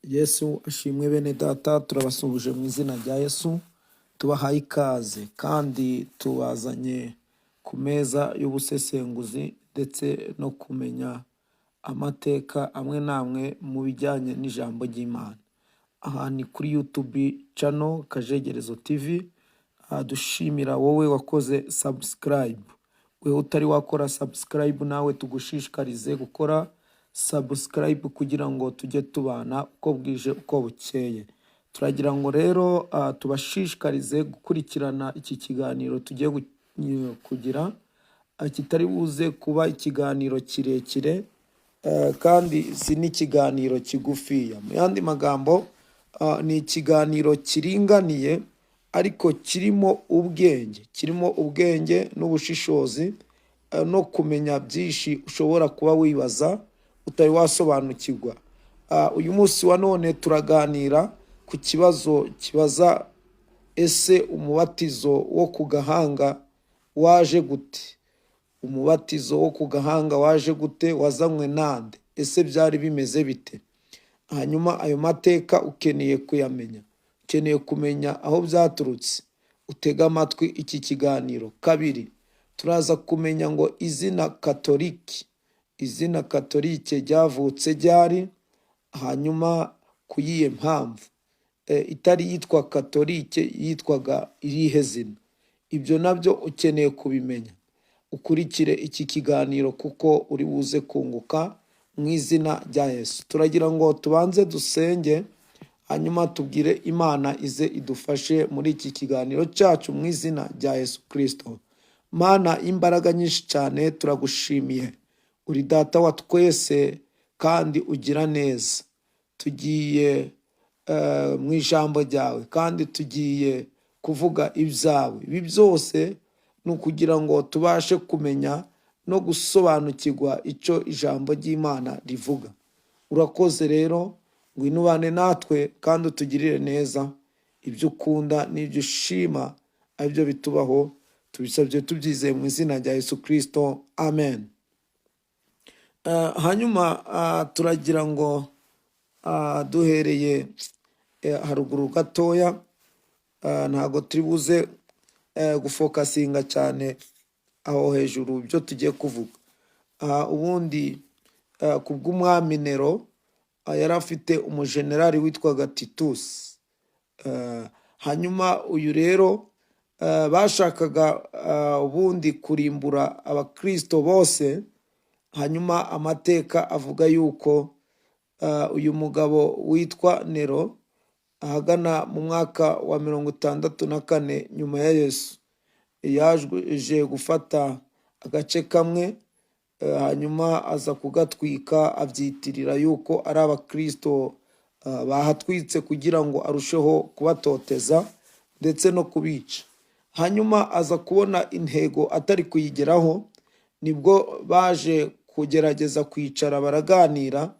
Yesu ashimwe bene data, turabasuhuje mu izina rya Yesu, tubahaye ikaze kandi tubazanye ku meza y'ubusesenguzi ndetse no kumenya amateka amwe n'amwe mu bijyanye n'ijambo ry'Imana. Aha ni kuri YouTube channel Kajegerezo TV, dushimira wowe wakoze subscribe. Wewe utari wakora subscribe nawe tugushishikarize gukora subscribe kugira ngo tujye tubana uko bwije uko bukeye. Turagira ngo rero tubashishikarize gukurikirana iki kiganiro tugiye kugira, kitari buze kuba ikiganiro kirekire, kandi si n'ikiganiro kigufiya. Mu yandi magambo, ni ikiganiro kiringaniye ariko kirimo ubwenge, kirimo ubwenge n'ubushishozi, no kumenya byinshi ushobora kuba wibaza utari wasobanukirwa. Uyu munsi wa none turaganira ku kibazo kibaza: ese umubatizo wo ku gahanga waje gute? Umubatizo wo ku gahanga waje gute? Wazanywe nande? Ese byari bimeze bite? Hanyuma ayo mateka ukeneye kuyamenya, ukeneye kumenya aho byaturutse. Utege amatwi iki kiganiro. Kabiri, turaza kumenya ngo izina Katoliki, izina Katolike ryavutse ryari, hanyuma ku yihe mpamvu? Itari yitwa Katolike yitwaga irihe zina? Ibyo nabyo ukeneye kubimenya. Ukurikire iki kiganiro kuko uri buze kunguka mu izina rya Yesu. Turagira ngo tubanze dusenge, hanyuma tubwire Imana ize idufashe muri iki kiganiro cyacu mu izina rya Yesu Kirisito. Mana imbaraga nyinshi cyane, turagushimiye, uri data wa twese kandi ugira neza. Tugiye mu ijambo ryawe kandi tugiye kuvuga ibyawe. Ibi byose ni ukugira ngo tubashe kumenya no gusobanukirwa icyo ijambo ry'Imana rivuga. Urakoze rero, ngwino ubane natwe kandi utugirire neza. Ibyo ukunda n'ibyo ushima aribyo bitubaho. Tubisabye tubyizeye mu izina rya Yesu Kirisito, amen. Hanyuma turagira ngo duhereye haruguru gatoya, ntabwo turi buze gufocusinga cyane aho hejuru ibyo tugiye kuvuga. Ubundi ku bw'umwami Nero, yari afite umujenerali witwaga Titusi. Hanyuma uyu rero bashakaga ubundi kurimbura abakristo bose. Hanyuma amateka avuga yuko uyu mugabo witwa Nero, ahagana mu mwaka wa 64 nyuma ya Yesu, yaje gufata agace kamwe, hanyuma aza kugatwika, abyitirira yuko ari abakristo bahatwitse kugira ngo arusheho kubatoteza ndetse no kubica. Hanyuma aza kubona intego atari kuyigeraho, nibwo baje kugerageza kwicara baraganira,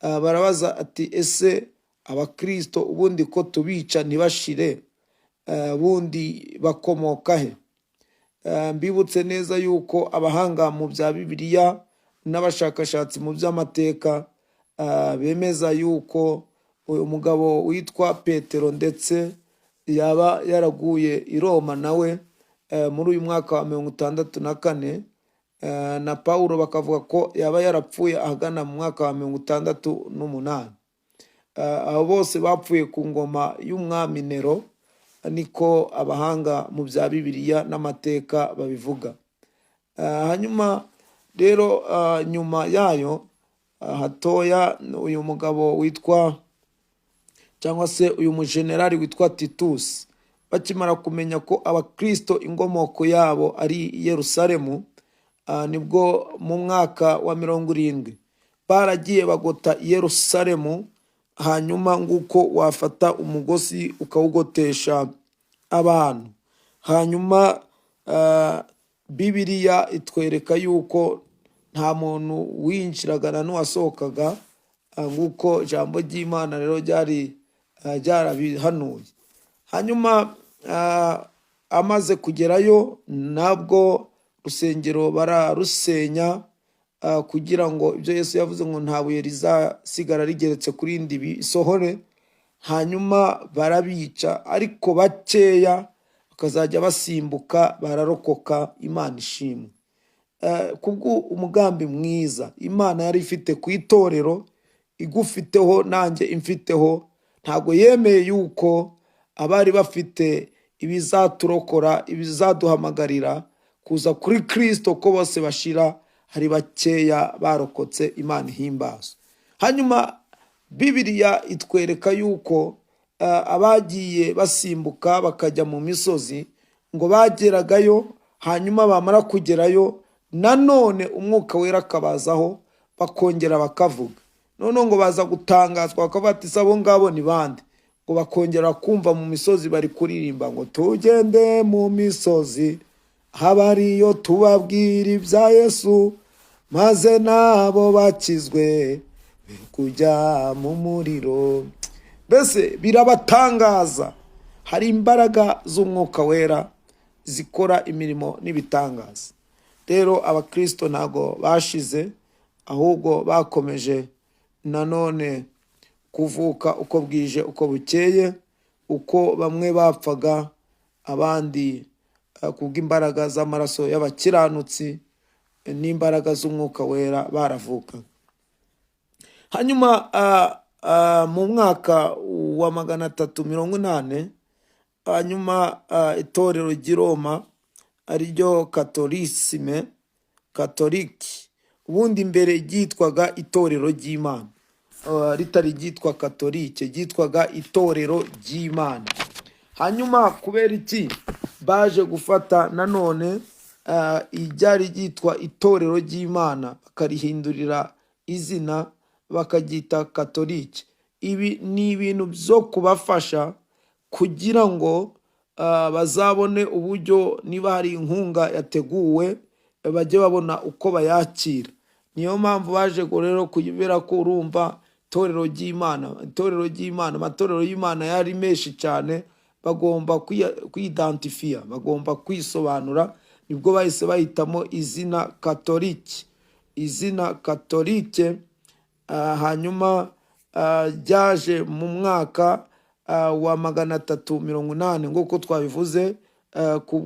barabaza ati: "Ese abakristo ubundi ko tubica ntibashire, ubundi bakomoka he?" Mbibutse neza yuko abahanga mu bya Bibiliya n'abashakashatsi mu by'amateka bemeza yuko uyu mugabo witwa Petero ndetse yaba yaraguye i Roma nawe muri uyu mwaka wa 64, na Pawulo bakavuga ko yaba yarapfuye ahagana mu mwaka wa 68. Abo bose bapfuye ku ngoma y'umwami Nero, niko abahanga mu bya Bibiliya n'amateka babivuga. Hanyuma rero nyuma yayo hatoya, uyu mugabo witwa cyangwa se uyu mujenerali witwa Titusi, bakimara kumenya ko abakristo inkomoko yabo ari i Yerusalemu, nibwo mu mwaka wa 70 baragiye bagota i Yerusalemu. Hanyuma nguko wafata umugozi ukawugotesha abantu. Hanyuma Bibiliya itwereka yuko nta muntu winjiraga na n'uwasohokaga, nguko ijambo ry'Imana rero ryari ryarabihanuye. Hanyuma amaze kugerayo, nabwo rusengero bararusenya. kugira ngo ibyo Yesu yavuze ngo nta buye rizasigara rigeretse kuri rindi bisohore. Hanyuma barabica, ariko bakeya bakazajya basimbuka bararokoka. Imana ishimwe. Kubwo umugambi mwiza Imana yari ifite ku itorero, igufiteho nanjye imfiteho, ntabwo yemeye yuko abari bafite ibizaturokora, ibizaduhamagarira kuza kuri Kirisito, ko bose bashira. Hari bakeya barokotse. Imana ihimbazwe. Hanyuma Bibiliya itwereka yuko abagiye basimbuka bakajya mu misozi, ngo bageragayo, hanyuma bamara kugerayo nanone Umwuka Wera akabazaho, bakongera bakavuga. Noneho ngo baza gutangazwa, bakavuga ati: "Se abo ngabo ni bande?" Ngo bakongera kumva mu misozi bari kuririmba ngo: "Tugende mu misozi, haba ariyo tubabwira ibya Yesu, maze nabo bakizwe be kujya mu muriro." Mbese birabatangaza. Hari imbaraga z'Umwuka Wera zikora imirimo n'ibitangaza. Rero abakirisito ntabwo bashize, ahubwo bakomeje nanone kuvuka uko bwije uko bukeye. Uko bamwe bapfaga, abandi kubw'imbaraga z'amaraso y'abakiranutsi n'imbaraga z'Umwuka Wera baravuka. Hanyuma mu mwaka wa 380, hanyuma itorero ry'i Roma, ariryo catholicisme katoliki, ubundi mbere ryitwaga itorero ry'Imana, ritari ryitwa katolike, ryitwaga itorero ry'Imana. Hanyuma kubera iki baje gufata nanone iryari ryitwa itorero ry'Imana bakarihindurira izina bakaryita katolike? Ibi ni ibintu byo kubafasha kugira ngo bazabone uburyo niba hari inkunga yateguwe bajye babona uko bayakira. Niyo mpamvu baje rero, kubera ko urumva itorero ry'Imana, itorero ry'Imana, amatorero y'Imana yari menshi cyane, bagomba kwidantifiya, bagomba kwisobanura. Nibwo bahise bahitamo izina katolike. Izina katolike hanyuma ryaje mu mwaka wa 380, nk'uko twabivuze, ku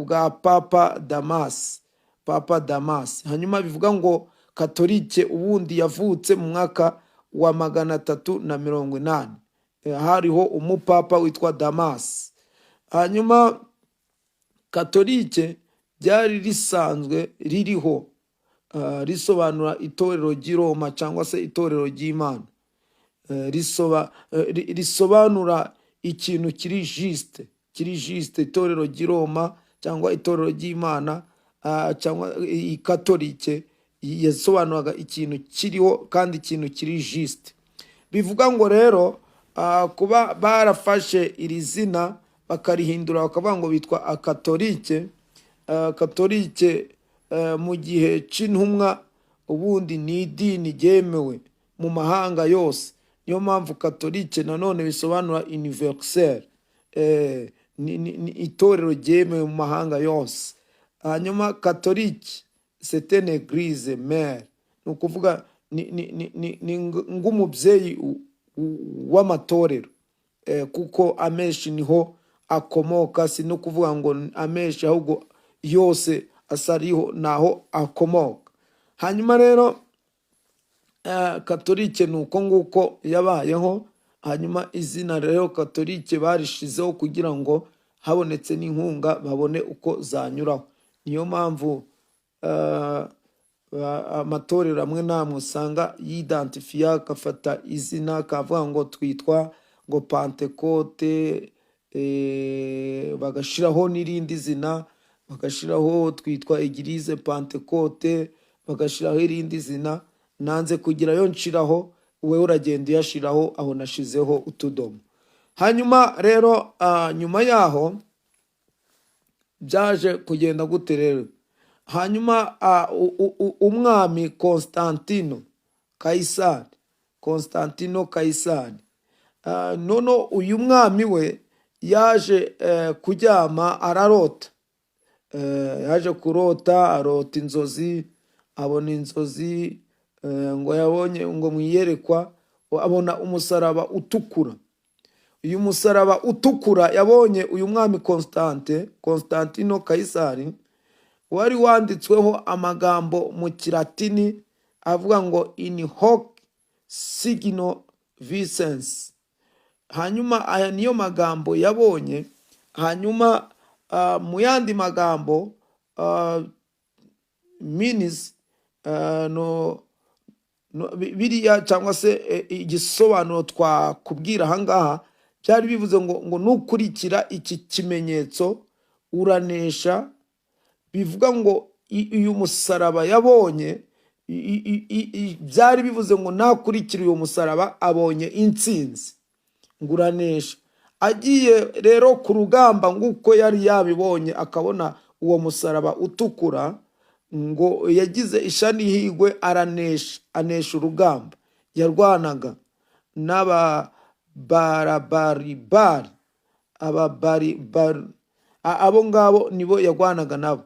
bwa Papa Damasi, Papa Damasi. Hanyuma bivuga ngo katolike ubundi yavutse mu mwaka wa 380. Hariho umupapa witwa Damasi. Hanyuma katolike ryari risanzwe ririho, risobanura itorero ry'i Roma cyangwa se itorero ry'Imana. Risobanura ikintu kiri juste, kiri juste. Itorero ry'i Roma cyangwa itorero ry'Imana cyangwa ikatolike yasobanuraga ikintu kiriho kandi ikintu kiri juste. Bivuga ngo rero kuba barafashe iri zina bakarihindura, bakavuga ngo bitwa akatolike, katolike mu gihe c'intumwa ubundi ni idini ryemewe mu mahanga yose. Niyo mpamvu katolike nanone bisobanura universel. Ni itorero ryemewe mu mahanga yose. Hanyuma katolike, c'est une église mère, ni ukuvuga ni ng'umubyeyi w'amatorero, kuko amenshi niho akomoka. Si no kuvuga ngo amenshi, ahubwo yose asa ariho naho akomoka. Hanyuma rero katolike ni uko nguko yabayeho. Hanyuma izina rero katolike barishizeho kugira ngo habonetse n'inkunga babone uko zanyuraho. Niyo mpamvu amatorero amwe n'amwe usanga yidantifiya, agafata izina, akavuga ngo twitwa ngo Pantekote, bagashyiraho n'irindi zina, bagashyiraho twitwa Église Pantekote, bagashyiraho irindi zina. Nanze kugira yo nshiraho, wowe uragenda uyashiraho aho nashizeho utudomo. Hanyuma rero nyuma yaho byaje kugenda gute rero? Hanyuma umwami Constantino Kayisari, Constantino Kayisari, none uyu mwami we yaje kuryama ararota. Yaje kurota, arota inzozi, Abona inzozi, ngo yabonye ngo mu iyerekwa abona umusaraba utukura. Uyu musaraba utukura yabonye uyu mwami Constante, Constantino Kayisari, wari wanditsweho amagambo mu Kilatini avuga ngo "In hoc signo vinces". Hanyuma aya niyo magambo yabonye. Hanyuma mu yandi magambo means no, no, biriya cyangwa se igisobanuro twakubwira ahangaha byari bivuze ngo nukurikira iki kimenyetso uranesha. Bivuga ngo uyu musaraba yabonye byari bivuze ngo nakurikira uyu musaraba abonye intsinzi, ngo uranesha. Agiye rero ku rugamba nk'uko yari yabibonye, akabona uwo musaraba utukura, ngo yagize isha n'ihirwe aranesha, anesha urugamba yarwanaga n'aba barabaribari, ababari abo ngabo nibo yarwanaga nabo,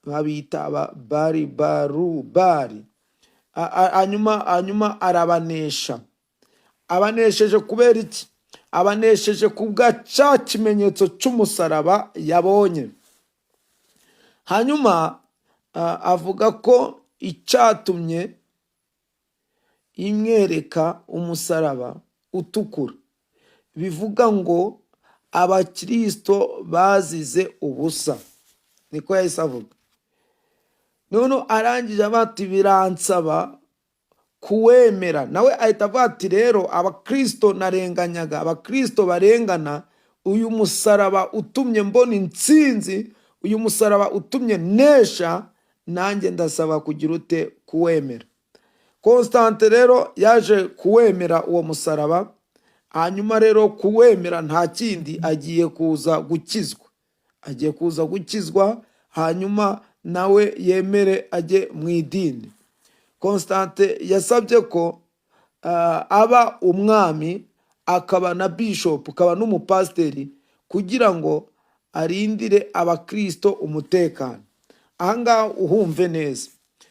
babita ababaribarubari. Hanyuma arabanesha. Abanesheje kubera iki? Abanesheje kubwa cya kimenyetso cy'umusaraba yabonye. Hanyuma avuga ko icyatumye imwereka umusaraba utukura, bivuga ngo abakirisito bazize ubusa, niko yahise avuga. None arangije avuga ati: "Biransaba kuwemera." Nawe ahita avuga ati: "Rero abakirisito narenganyaga, abakirisito barengana, uyu musaraba utumye mbona intsinzi, uyu musaraba utumye nesha, nanjye ndasaba kugira ute? Kuwemera." Constante rero yaje kuwemera uwo musaraba. Hanyuma rero kuwemera nta kindi, agiye kuza gukizwa, agiye kuza gukizwa, hanyuma nawe yemere ajye mu idini. Constante yasabye ko aba umwami, akaba na bishop, akaba n'umupasiteri, kugira ngo arindire abakirisito umutekano. Ahangaha uhumve neza.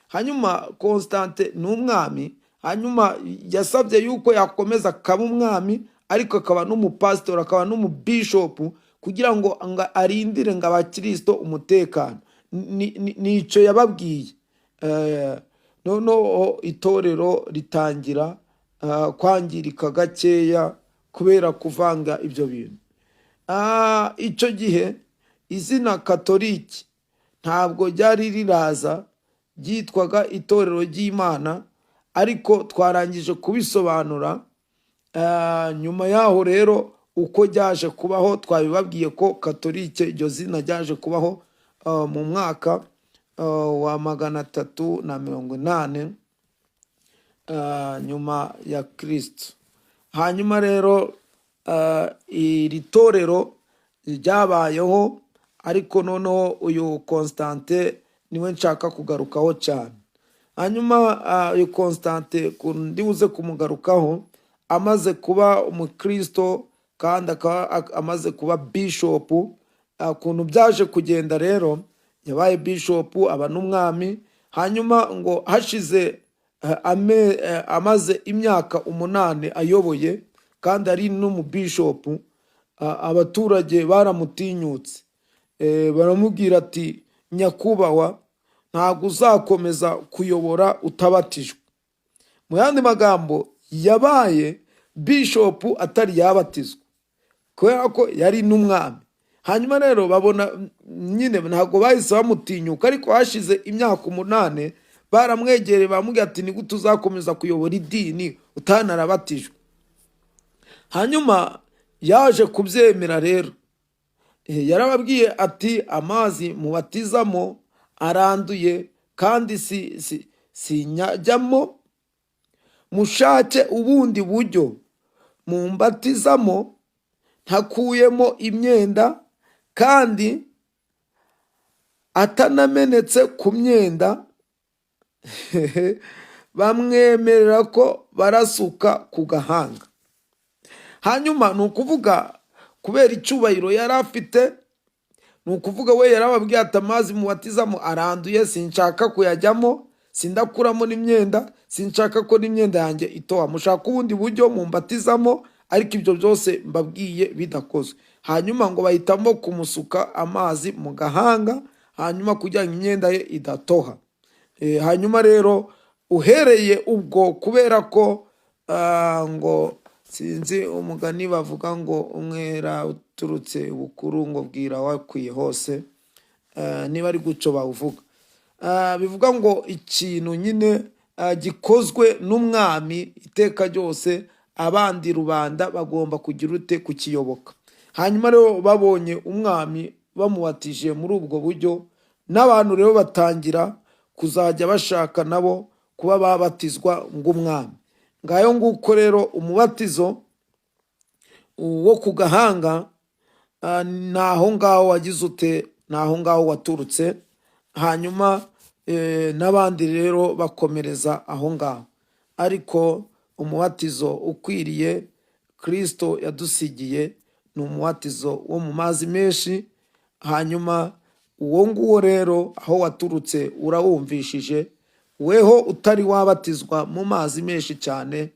Hanyuma Constante ni umwami, hanyuma yasabye yuko yakomeza akaba umwami, ariko akaba n'umupasitori, akaba n'umubishopu, kugira ngo arindire ngo abakirisito umutekano. Ni icyo yababwiye. Noneho itorero ritangira kwangirika gakeya kubera kuvanga ibyo bintu. Icyo gihe izina Katoliki ntabwo ryari riraza, ryitwaga Itorero ry'Imana, ariko twarangije kubisobanura. Nyuma yaho rero uko ryaje kubaho twabibabwiye, ko Katolike iryo zina ryaje kubaho mu mwaka wa 380 nyuma ya Kirisito. Hanyuma rero iri torero ryabayeho, ariko noneho uyu Constante niwe nshaka kugarukaho cyane. Hanyuma uyu Constante ndibuze kumugarukaho amaze kuba umukristo kandi akaba amaze kuba bishopu. Ukuntu byaje kugenda rero, yabaye bishopu, aba n'umwami. Hanyuma ngo hashize amaze imyaka 8 ayoboye kandi ari n'umubishopu, abaturage baramutinyutse, baramubwira ati: "Nyakubahwa, ntabwo uzakomeza kuyobora utabatijwe." Mu yandi magambo, yabaye bishopu atari yabatizwa, kubera ko yari n'umwami. Hanyuma rero babona nyine ntabwo bahise bamutinyuka, ariko hashize imyaka 8 baramwegereye, baramubwira ati: "Ni gute uzakomeza kuyobora idini utanarabatijwe?" Hanyuma yaje kubyemera rero. Yarababwiye ati: "Amazi mubatizamo aranduye kandi si sinyajyamo, mushake ubundi buryo mumbatizamo ntakuyemo imyenda kandi atanamenetse ku myenda." Bamwemerera ko barasuka ku gahanga. Hanyuma ni ukuvuga kubera icyubahiro yari afite, ni ukuvuga we yarababwiye ati: "Amazi mubatizamo aranduye, sinshaka kuyajyamo." Sindakuramo n'imyenda, sinshaka ko n'imyenda yanjye itoha. Mushaka ubundi buryo mumbatizamo, ariko ibyo byose mbabwiye bidakozwe." Hanyuma ngo bahitamo kumusuka amazi mu gahanga, hanyuma kugira ngo imyenda ye idatoha. Hanyuma rero uhereye ubwo, kubera ko ngo sinzi umugani bavuga ngo umwera uturutse bukuru ngo bwira wakwiye hose, niba ari gutyo bawuvuga. Bivuga ngo ikintu nyine gikozwe n'umwami iteka ryose, abandi rubanda bagomba kugira ute? Kukiyoboka. Hanyuma rero babonye umwami bamubatije muri ubwo buryo, n'abantu rero batangira kuzajya bashaka nabo kuba babatizwa ng'umwami. Ngayo nguko rero umubatizo wo ku gahanga, ni aho ngaho wagize ute? Ni aho ngaho waturutse. Hanyuma n'abandi rero bakomereza aho ngaho. Ariko umubatizo ukwiriye Kirisito yadusigiye ni umubatizo wo mu mazi menshi. Hanyuma uwo nguwo rero aho waturutse urawumvishije. Weho utari wabatizwa mu mazi menshi cyane,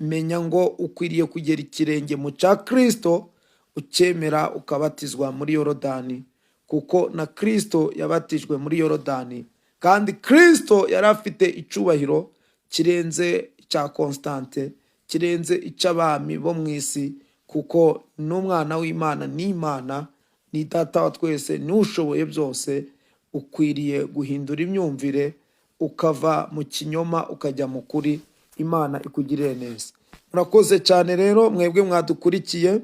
menya ngo ukwiriye kugera ikirenge mu cya Kirisito, ukemera ukabatizwa muri Yorodani, kuko na Kirisito yabatijwe muri Yorodani, kandi Kirisito yari afite icyubahiro kirenze icya Constante, kirenze icy'abami bo mu isi, kuko n'umwana w'Imana, n'Imana ni Data wa twese, n'ushoboye byose. Ukwiriye guhindura imyumvire, ukava mu kinyoma ukajya mu kuri. Imana ikugirire neza. Murakoze cyane rero mwebwe mwadukurikiye.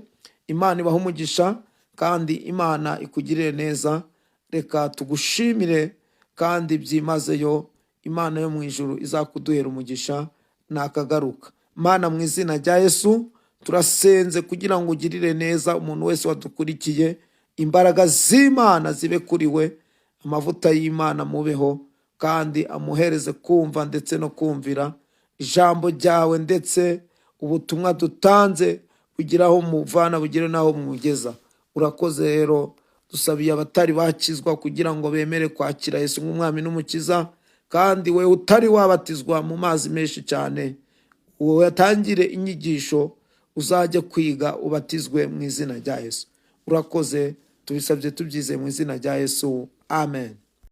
Imana ibahe umugisha kandi Imana ikugirire neza. Reka tugushimire kandi byimazeyo. Imana yo mu ijuru izakuduhera umugisha. Nakagaruka. Mana, mu izina rya Yesu turasenze kugira ngo ugirire neza umuntu wese wadukurikiye. Imbaraga z'Imana zibe kuri we, amavuta y'Imana mubeho, kandi amuhereze kumva ndetse no kumvira ijambo ryawe, ndetse ubutumwa dutanze bugira aho muvana, bugire n'aho mugeza. Urakoze rero. Dusabiye abatari bakizwa kugira ngo bemere kwakira Yesu nk'umwami n'umukiza. Kandi we utari wabatizwa mu mazi menshi cyane, wowe atangire inyigisho, uzajye kwiga ubatizwe mu izina rya Yesu. Urakoze, tubisabye tubyizeye mu izina rya Yesu, amen.